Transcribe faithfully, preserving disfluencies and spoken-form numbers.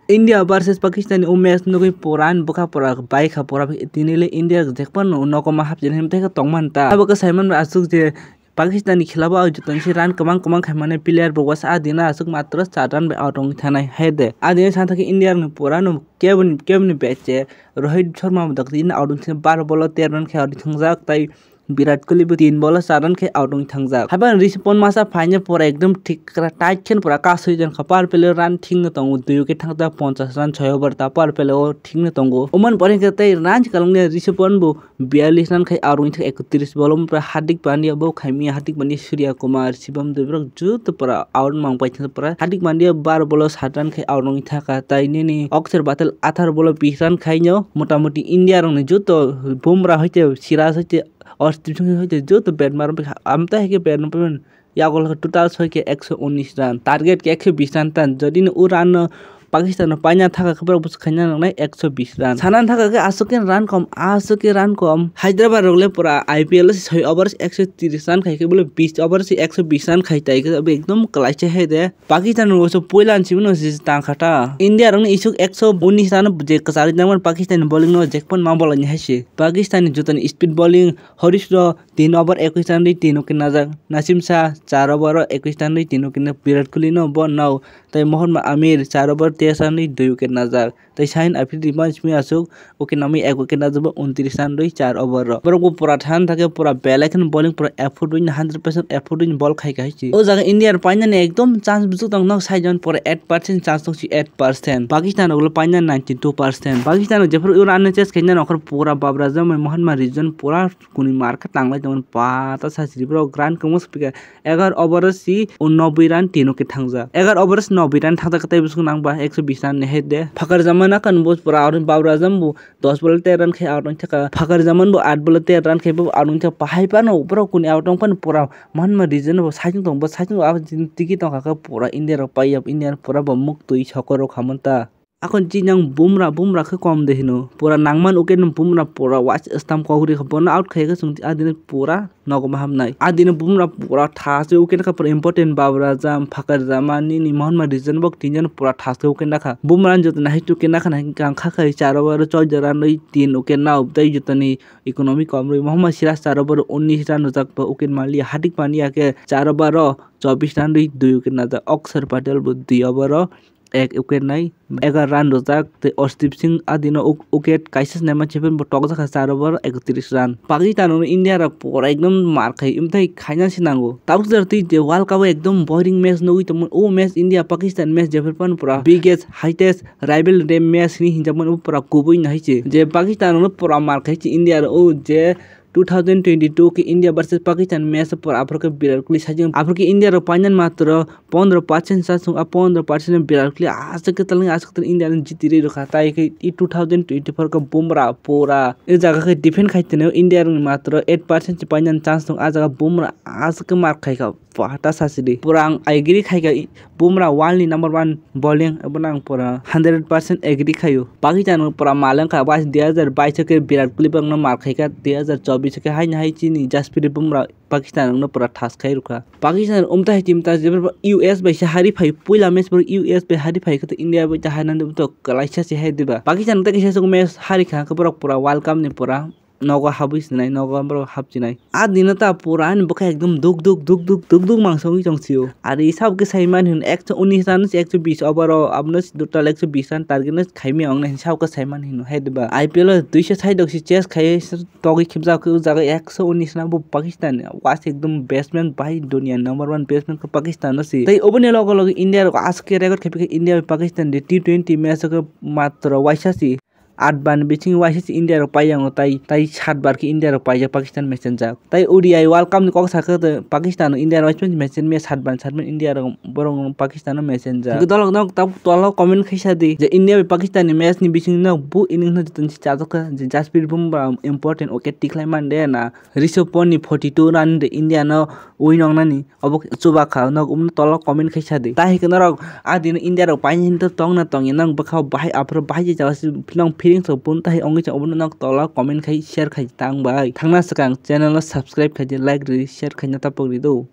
India versus Pakistan ni o match nugwi pura ani bwkha pura bai kha pura, tini le India jekphano nogo ma hapjani himtei khe tongmani ta. Abo khe saiman aswk je Pakistan ni khela bo joto ni se run kwbang kwbang khaimani player bo wasa, a dina aswk matro char run bai out wngwi thanai hai de. A dina sana thangkhe India ni pura no keboni, keboni batch se Rohit Sharma bo dakti out wngwi thana bar ball o ter run khe out wngwi thangjak, tai Virat Kohli bo tin ball o char run khe out wngwi thangjak. Haiphano Rishabh Pant masa phaina pura ekdom thik kra tight khe pura kasui jan kha, power play o run thik no tongo, dui wicket thangjak, ponchash run choi over ta power play o thik no tongo. Oman pore khe tei run kwlwng de Rishabh Pant bo biyallis run khai out wngwi thang ekotris ball o, omo pore Hardik Pandya bo khaimya, Hardik Pandya, Surya Kumar, Shivam Dube borok joto pura out mang pai thang pura. Hardik Pandya bar ball o sat run khai out wngwi thangkha, tai nini Akshar Patel athar ball o bis run khaino, motamoti India rokni joto Bumrah hoite Siraj hoite Arshdeep Singh hoite joto bat mar wngkha, amtwi hai khe bat wngkha. Yago total soi khe ekso unis run, target khe ekso bis run tan. Jodi no o run no Pakistan no paina thaka khe borok bwswk khaina nangnai ekso bis run. Sana thaka khe aswk khe run kom, aswk khe run kom. Hyderabad rok le pura I P L o se soi over se ekso tris run khai khe bole bis over se ekso bis run khai tai khe abo ekdom kwlai se hai de. Pakistan rok se puila ni simi no se tang kha ta. India rok ni isuk ekso unis run je kwchari nang Pakistan ni bowling no jekphano ma bolai ni hai se. Pakistan ni joto ni speed bowling Harish ro tin over ekwis run rwi tin wicket najak. Nasim Shah char over o ekwis run rwi tin wicket no Virat Kohli no bo nao. Tai Mohammad Amir char over teis run rwi dui wicket najak. Tai Shaheen Afridi ma simi aswk wicket namwi ek wicket najak bo untris run rwi char over o. Borok bo pura than thake pura belai kheno bowling pura effort rwi hundred percent effort rwi ball khai khai si. O jaga India painani ekdom chance bwswk tong nok sai jon pura eight percent chance tong si eight percent. Pakistan rok le paina ninety two percent. Pakistan rok jephru run chase khaina nokhor pura babra jamai Mohammad Rizwan pura kuni markhe tanglai tongmani pata sasiri borok run kwbangma swpikha. Egar over o si o noboi run tin wicket thangjak. Egar over o si noboi run thangjak tei bwswk nangba ekso bis run ni hai de. Fakar Zaman akan bo pura out babra jam bo dos ball ter run khai out wngthaka. Fakar Zaman bo aat ball ter run khai bo out wngthaka. Pahai phano borok kuni out wngphano pura Mohammad Rizwan bo saichung tong bo saichung abo tiki tongkha khe pura India rok paiya India pura bo muktwi sokoro khamanta. Akon chini ang Bumrah, Bumrah khe kom de hino. Pura nangman wicket no Bumrah pura watch stamp kok ri kha. Bono out khai khe chwng adini pura nogo ma hamnai. Adini Bumrah pura thas wicket kha pura important babra jam, Fakar Zaman nini Mohammad Rizwan bok tinjon pura thas khe wicket nakha. Bumrah joto nahai tu wicket nakha nahai kang kha khai char over o choi run rwi tin wicket nao tei jotoni economy kom rwi Mohammad Siraj char over o unis run rwjak bo wicket maliya. Hardik Pandya khe char over o chobbish run rwi dui wicket najak. Akshar Patel bo dui over o ek wicket nai egar run rwjak tei Arshdeep Singh adino uk-, wicket kaisa se naima chephen bo tokjak kha char over ektris run. Pakistan o India rok pura ekdom mar khai, imthai khaina se nango. Tabuk sar twi je World Cup o ekdom boring match nugwi tongmani. O match India Pakistan match jephru phano pura biggest, highest rivalry match hinwi hinjakmani, o pura kubui no hai se. Je Pakistan o pura mar khai se India rok, o je two thousand twenty-two khe India versus Pakistan match o pura aphuru khe Virat Kohli sajwk, aphuru khe India rok painani matro pondro percent sa sung, a pondro percent no Virat Kohli aswk khe talwng aswk talwng India no jiti rwi rwkha. Tai khe i two thousand twenty-four khe Bumrah pura i jaga khe defend khai tonwi India rokni matro eight percent se painani chance tongo, a jaga Bumrah aswk khe mar khai kha. Pha ta sasidi. Pura ang I agree khai kha, i-, Bumrah world ni number one bowling, abono ang pura hundred percent agree khaio. Pakistan rok pura maleng kha, bai dui hajar bais o khe Virat Kohli bangno mar khai kha, dui hajar chobbish o khe haino hai chini Jasprit Bumrah Pakistan rokno pura thas khai rwkha. Pakistan umta hai team ta jebra U S bai se hari phai, puila match borok U S bai hari phai khe India bai ta hai nang to kwlaisa se hai diba. Pakistan ta kisa match hari kha khe borok pura World Cup ni pura nogo habwi sinai, nogo borok hapchinai. A dino ta pura ani bwkha ekdom duk duk duk duk duk duk mangsa wngwi tong sio. Ari sabo khe sai mani hwn ekso unis run se ekso bis over o, abono total ekso bis run target no khaimya wngnai hwn sabo khe sai mani hwn hai diba. I P L o duiso side o se chase khai togwi khibjak khe o jaga ekso unis run bo Pakistan was ekdom batsman bai dunia number one batsman khe Pakistan o se. Tei oboni logo logo India rok aswk khe record khai phi kha India bai Pakistan de T twenty match o khe matro waisa se. Aat bar ni bisingo waisa se India rok paiya wngo, tai, tai sat bar khe India rok paijak Pakistan match wngjak. Tai O D I World Cup ni kok sakhe tei Pakistan no India rok waisa match wnmya sat bar sat bar India rok borok no Pakistan no match wngjak. Hwnkhe dolok no tabuk tola o comment khai sa di je India bai Pakistan ni match ni bisingo no bu innings no joto ni se chajak kha je Jasprit Bumrah important wicket tikhlai man de na Rishabh Pant ni forty two run de India no win wngnani. Obo chuba kha, nok umno tola comment khai sa di. Tahai khe norok a dino India rok paini hinto tong na tong ya, nang bwkha bahai aphuru bahai je jaga se nang feeling so pun tahai ongwi chang obono nok tola comment khai share khai tang bai. Thangna swkang channel no subscribe khai di, like ri, share khai na tapok ri do.